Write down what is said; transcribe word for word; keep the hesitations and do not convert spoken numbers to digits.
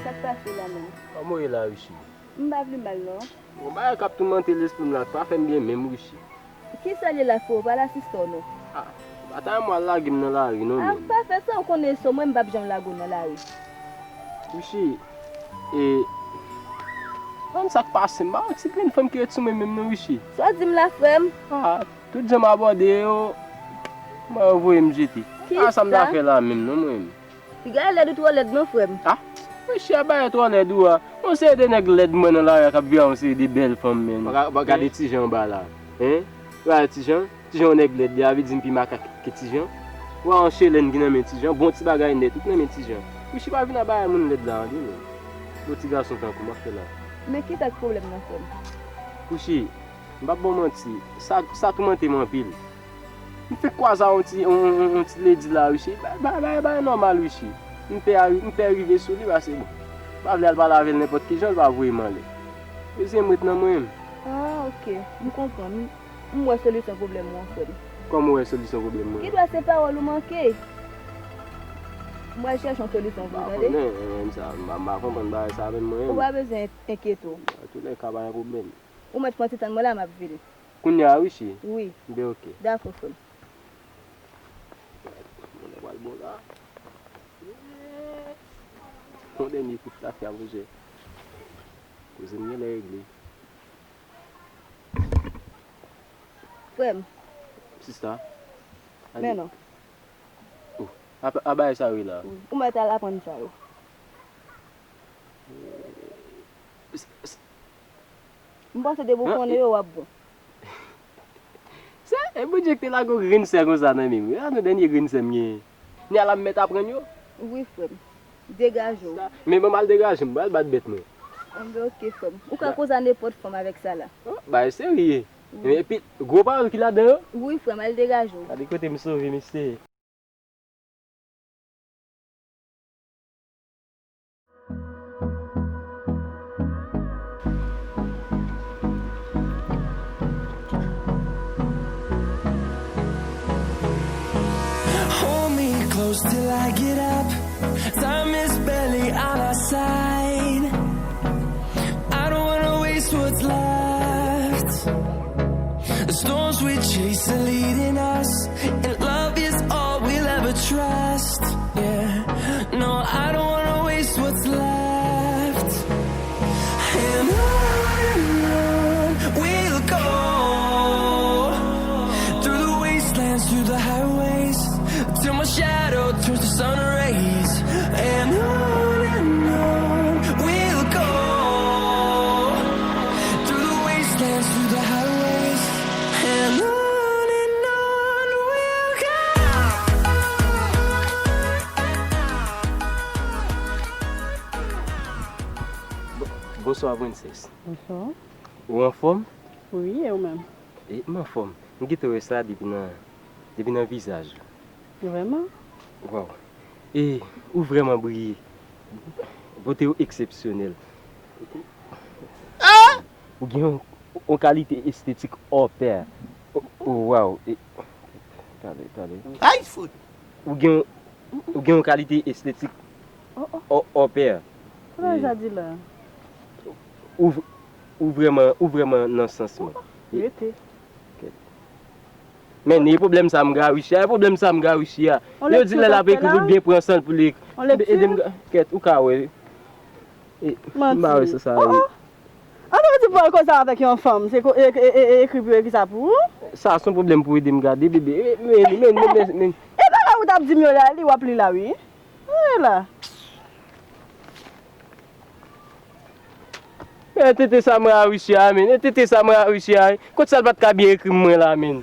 Sa k pase la menm? Kòman w ye la, Richi? M pa pi mal, non. Bon, bagay k ap toumante lespri m la, pa fè m byen menm, Richi. Kisa l ye la, freo? Pale a sista w non. Ah, batay mwen al lage m nan lari non, menm. Ah, pa fè sa, ou konnen se mwen, m p ap janm lage w nan lari. Richi, e, konn sa k pase m, pa yon ti grenn fanm ki ret sou mwen menm non, Richi. Sa w di m la, frè m? Ah, tout jan m abòde yo, mwen yo voye m jete. Kisa? Ah, sa m ta fè la menm non, mwen menm. Piga lèd ou twò lèd non, frè m. Ah, mesye, a bagay twò lèd ou a. Yon seri de nèg lèd m wè nan lari a k ap vire a yon seri de bèl fanm, menn. Gade Ti Jan anba la. Hein? Gade Ti Jan. Ti Jan yon nèg lèd, li a vle di m pi makak ke Ti Jan. Ou a yon chelèn ki nan men Ti Jan, bon ti bagay nèt, ou ki nan men Ti Jan. Richi pa vin a bagay moun lèd la, tande, menn. Bon ti gason tankou m ap fè la. Men kisa k pwoblèm nan, frè m? Richi, m p ap ba w manti, sa, sa toumante m anpil. M fenk kwaze a yon ti, yon, yon, yon ti ledi la, Richi. Bay, bay, bay, bay nòmal, Richi. M pè, m pè rive sou li, pase bon. M pa vle al pale avè l nenpòt ki jan, l va voye m anlè. Bezwen m ret nan mwen menm. Ah, ok. M konprann. M, m wè solisyon pwoblèm ou an, frè m. Kòman w wè solisyon pwoblèm mwen an? Gendwa se pawòl ou manke. M pral chèche yon solisyon pou ou, tande? M pa konnen, mwen menm sa, m pa, m pa konprann bagay sa menm mwen menm. Ou pa bezwen enkyete w. Antoulèka, pa gen pwoblèm. Ou mèt pran ti tan mwen la, m ap vini. Kounye a, Richi? Wi. Ben, ok. Dakò, frè m. Mwen pral bon la. Yon dènye kout tafya, monchè. Koze m genlè regle. Frè m. Sista. Men non. Oh, a, a bagay sa yo la. Wi. Ou mèt al aprann sa yo. S-, s-, M panse depi w konnen yo, w ap bon. Sè, e Bondye ki te lage yon grenn sè konsa nan men m. Gade yon dènye grenn sè m genyen. Kounye a la m mèt aprann yo. Wi, frè m. Degaje w. Men ban m al degaje m, m pral bat bèt mwen. Enben, ok, frè m. Ou ka koze a nenpòt fanm avèk sa la. Oh, bagay serye. Wi. Epi, gwo pawòl ki ladan yo? Wi, frè m, al degaje w. Gade kote m sove, mesye. Hold me close till I get up. Time is barely on our side. I don't wanna waste what's left. The storms we chase are leading us, and love is all we'll ever trust. Yeah, no, I don't wanna waste what's left. And on and on we'll go, through the wastelands, through the highways, till my shadow turns to sun rays. And on and on we'll go, through the wastelands, through the highways, and on and on we'll go. Bonswa, Princess. Bonswa. Ou anfòm? Wi, e ou menm? E, m anfòm. M gentan wè sa depi nan, depi nan vizaj ou. Vrèman? Waw. E, ou vrèman briye. Bote ou eksepsyonèl. Ah! Ou gen yon, yon kalite estetik hors pair. O, o, waw. E, tande, tande. Ay, fout! Ou gen, ou gen yon kalite estetik hors, hors pair. Sa w di la? Ou, ou vrèman, ou vrèman nan sans mwen. Rete. Kèt. Men, e pwoblèm sa m gen a Richi a, e pwoblèm sa m gen a Richi a. Yo di lè l ap ekri, li byen pran san l pou li ekri. Ede m, kèt, ou ka wè. E, m pa wè se sa. An, sa vle di pou al koze avèk yon fanm, se ko-, e, e, e, e, ekri pou yo ekri sa pou ou? Sa se yon pwoblèm pou ede m gade, bebe. E, men, men, men, men, men. E bagay ou t ap di m yo la, li w ap li la, wi. Wi la. E tete sa mwen a Richi a, men. E tete sa mwen a Richi a. Kot sa l pa t ka byen ekri m mwen la, men.